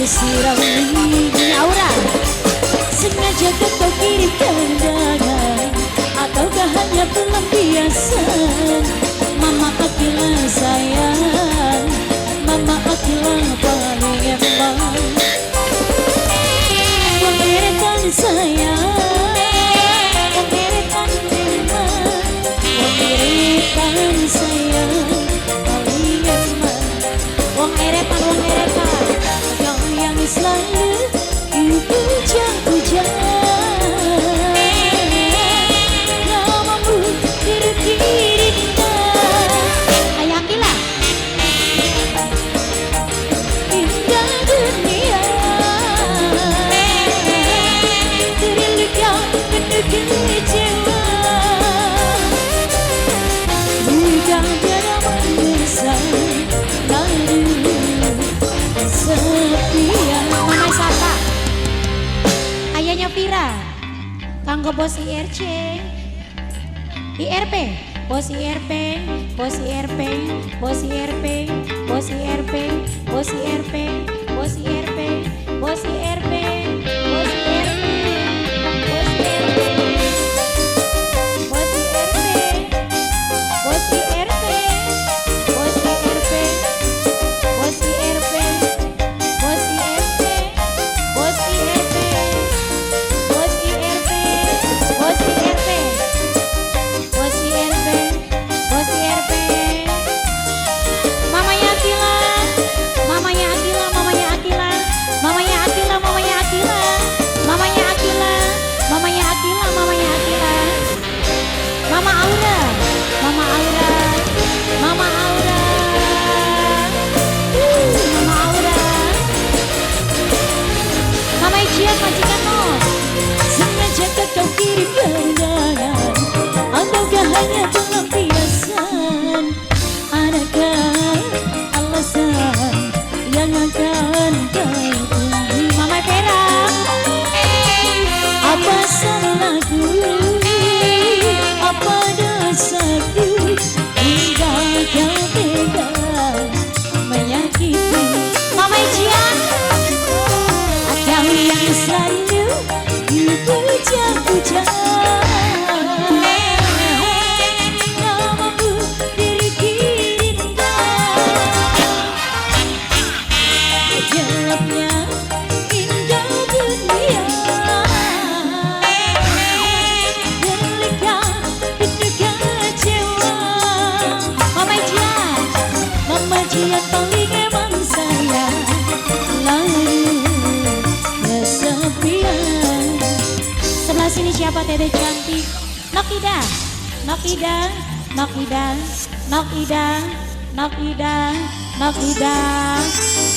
Sirawi Aura. Sengaja kau kirim undangan, ataukah hanya pelampiasan? Mama Akila sayang, Mama Akila paling emang. Wong eretan sayang, wong eretan emang, wong eretan sayang paling emang. Wong eretan, wong eretan, kau yang selalu dipuja-puja. Namamu dirikirinda. Ayo Akila. Indah dunia, terluka penuh kecewa. Jika tiada menyesal, lalu kesepian. Mama siapa? Ayahnya Vira. Kanggo bos IRC. IRP, bos IRP, bos IRP, bos IRP, bos IRP, bos IRP, bos IRP, bos IRP, bos IRP, bos IRP, bos IRP, bos IRP, bos IRP, bos IRP, bos IRP, bos IRP, bos IRP, bos IRP, bos IRP, bos IRP. Mamanya Akila, mamanya Akila, mamanya Akila, mamanya Akila, mamanya Akila, mamanya Akila, mamanya Akila, mamanya Akila, Mama Aura, Mama Aura, Mama Aura, Mama Aura, Mama Ijian majikan no. Sengaja kau kirim undangan, ataukah hanya pelampiasan? Adakah alasan yang akan kau tunggu? Mama Vera. Apa salahku? Apa dosaku? Hingga kau tega menyakiti. Mama Ijian. Kau yang selalu dipuja-puja. Namamu dirikirinda. Gelapnya indah dunia, berlikat penuh kecewa. Mama Ijian. Mama Jian paling emang sayang, lalu kesepian. Sebelah sini siapa teteh cantik? Nokida, Nokida, Nokida, Nokida, Nokida, Nokida.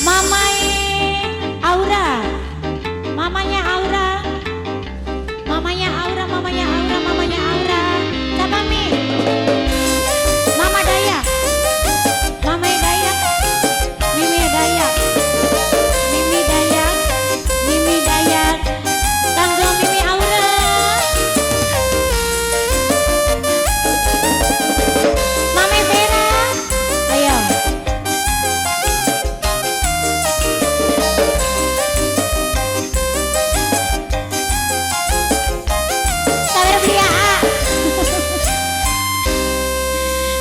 Mamai Aura, mamanya Aura, mamanya Aura, mamanya Aura, mamanya Aura. Siapa Mi? Mama Dayak, Mama Dayak, Mimi Dayak, Mimi Dayak, Mimi Dayak. Tanggo Mimi Aura. Mama Vera. Ayo. Sabar beli ya.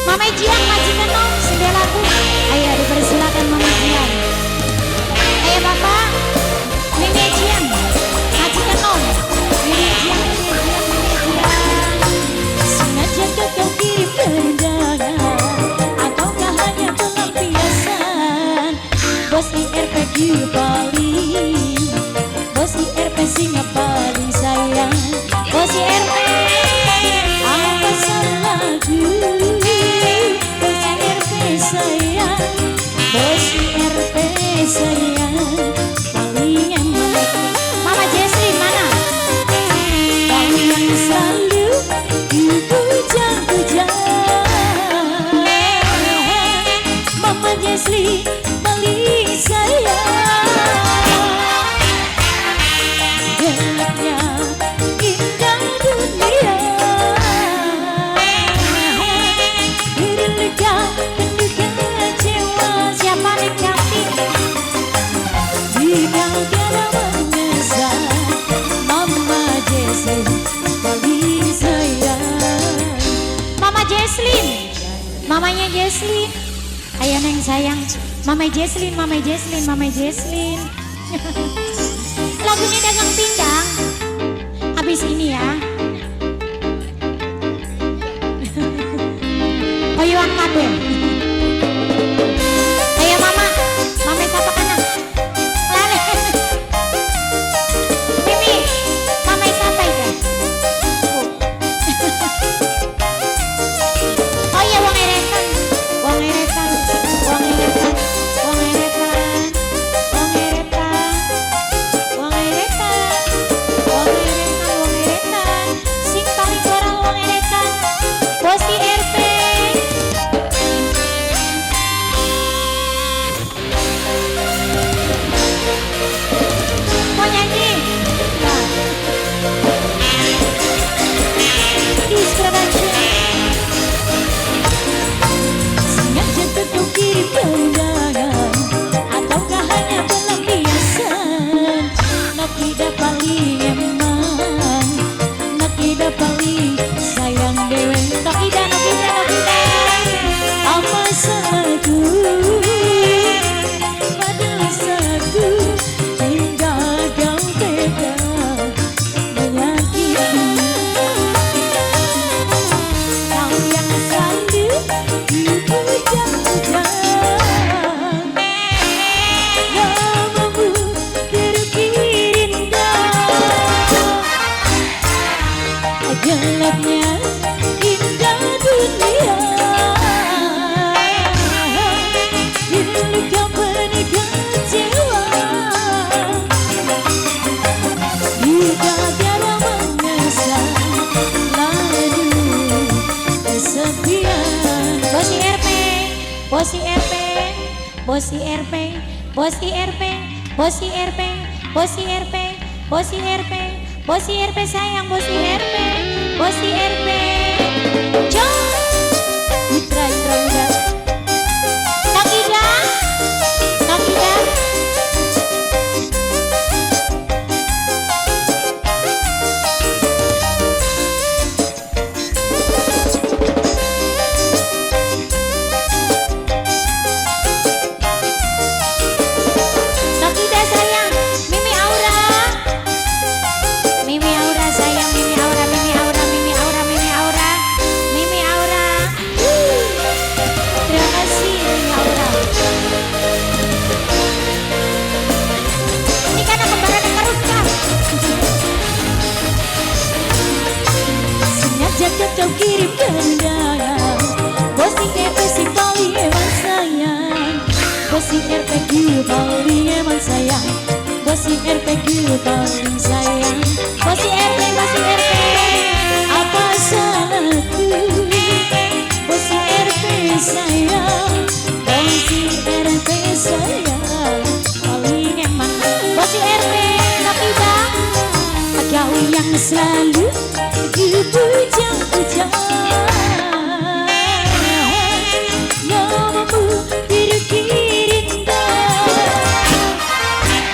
Mama Jiang majikan dong sendiri lagu. Ayo dipersilakan Mama Jiang. Ayo Bapak. Mimi Jiang. Majikan dong. Mimi Jiang, Mimi Jiang, Mimi Jiang. Sengaja kau kirim undangan, ataukah hanya pelampiasan? Bos IRP di Bali, bos IRP singa paling sayang. Bos IRP. Apa salahku? Bos IRP sayang, bos IRP sayang paling enak. Mama Jesslyn mana? Kau yang selalu dipuja-puja. Mama Jesslyn paling sayang. Gelapnya indah dunia, berluka penuh kecewa. Siapa nih cantik? Jika Mamanya Jesslyn. Ayo Neng sayang. Mama Jesslyn, Mama Jesslyn, Mama Jesslyn. Lagunya Dagang Pindang. Habis ini ya. Oyuan kabeh. Ayo Mama, Mama sapa kana? Lale. Mimi, Mama sapa iki? Oh iya, wong eretan. Wong eretan, wong eretan, wong eretan, wong eretan, wong eretan, wong eretan, wong eretan. Sing paling koral wong eretan. Bosi RP. Mau nyanyi? Nah. Dis Production. Sengaja kau kirim undangan, ataukah hanya pelampiasan? Nakida paling eman, nakida paling sayang dewe. Nokida, nokida, nokida. Apa salahku? Pada saku hingga kau tega menyakiti. Kau yang selalu dipuja-puja, namamu terukir indah. Gelapnya indah dunia, luka penuh kecewa. Jika tiada menyesal lalu kesepian. Bosi RP, Bosi RP, Bosi RP, Bosi RP, Bosi RP, Bosi RP, Bosi RP, Bosi RP sayang, Bosi RP, Bosi RP. Jom, Mitra Indra Muda. Nakida, Nakida. Nakida sayang, Mimi Aura. Mimi Aura sayang, Mimi Aura, Mimi Aura, Mimi Aura, Mimi Aura, Mimi Aura. Terima kasih Mimi Aura. Ini karena kembaran karut kah? Sengaja kau kirim undangan, Bosi RP si paling emang sayang, Bosi RP ku paling emang sayang, Bosi RP ku paling sayang, Bosi RP, Bosi RP. Apa salahku? Bosi RP sayang, Bosi RP sayang, paling emang. Bosi RP, Nakida. Kau yang selalu dipuja-puja, namamu terukir indah.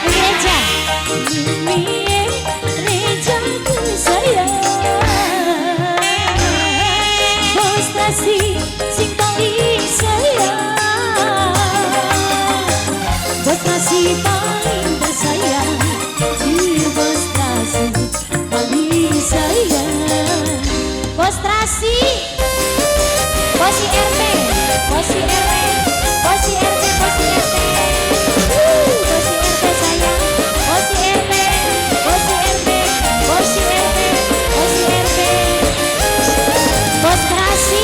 Reja, Mimi Reja ku sayang, Bos Trasi sing paling sayang, Bos Trasi paling tersayang, Bos Trasi paling sayang. Bos Trasi, Bosi RP, Bosi RP, Bosi RP, Bosi RP, Bosi RP sayang, Bosi RP, Bosi RP, Bosi RP, Bosi RP, Bos Trasi,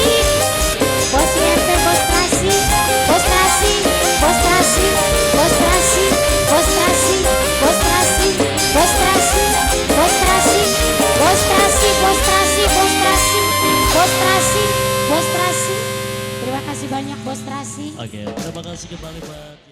Bosi RP, Bos Trasi, Bos Trasi, Bos Trasi, Bos Trasi, Bos Trasi, Bos Trasi, Bos Trasi, Bos Trasi, Bos Trasi, Bos Trasi, Bos Trasi, Bos Trasi, Bos Trasi. Terima kasih banyak Bos Trasi. Oke, terima kasih kembali buat